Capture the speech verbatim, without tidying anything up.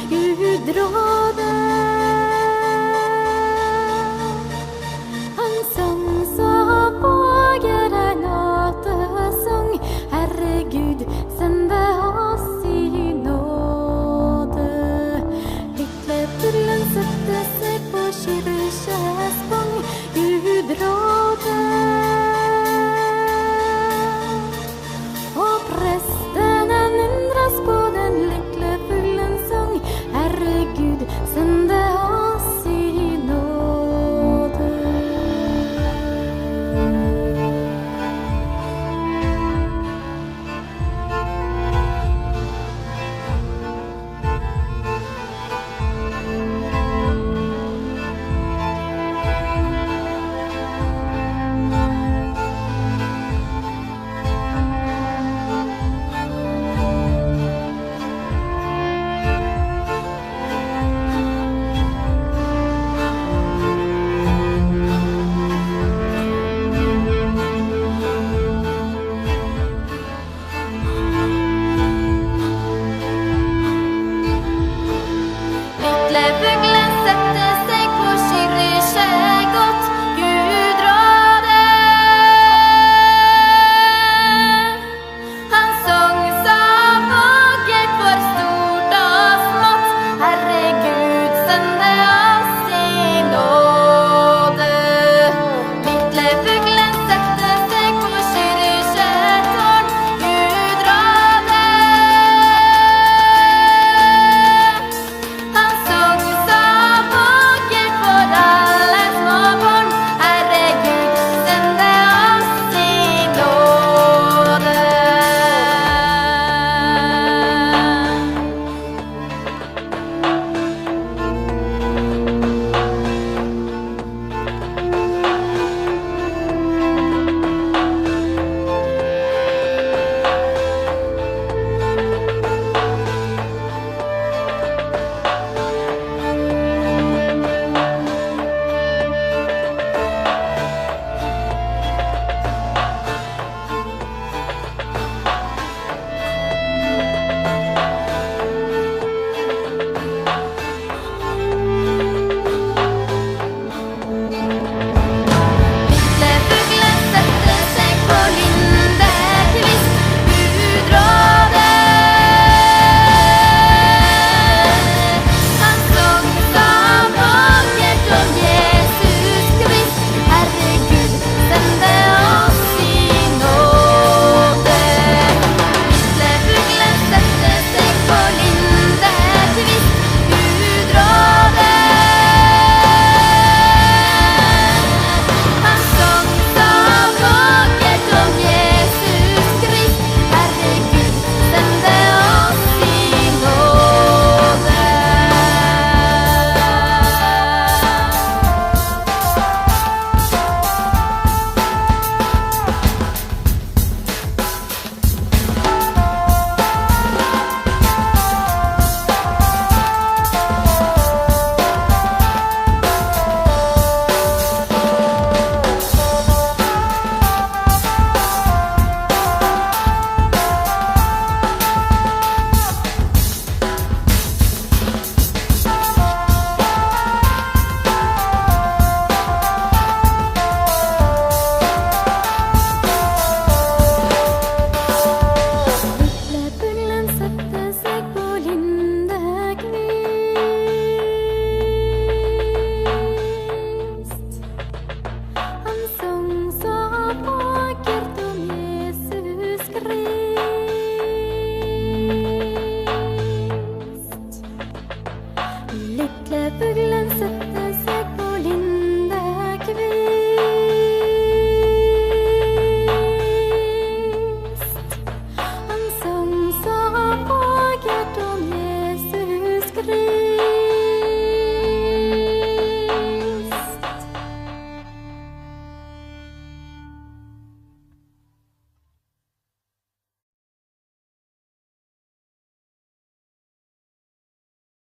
Gud råde. Han sang så vakker en nådesang. Herre Gud, sende oss i nåde. Lille fuglen satte seg på kirkespong. Gud råde. Og prestene undres på den lille fuglens sang. Herre Gud, sende oss i nåde. Lille fuglen satte seg på kirkeskott, Gud råde. Han sang så vakkert for stort og smått, Herre Gud, sende oss i nåde. Lille fuglen satte seg på kirketårn, Gud råde. Han sang så vakkert for alle små barn, Herre Gud, sende oss i nåde. Lille fuglen satte seg på lindekvist, Gud råde. Han sang så vakkert om Jesus Krist, Herre Gud, sende oss i nåde. Lille fuglen satte seg på lindekvist, Gud råde. Han sang så vakkert om Jesus Krist, Herre Gud, sende oss i nåde. Lille fuglen satte seg på lindekvist. Han sang så vakkert om Jesus Krist. Lille fuglen satte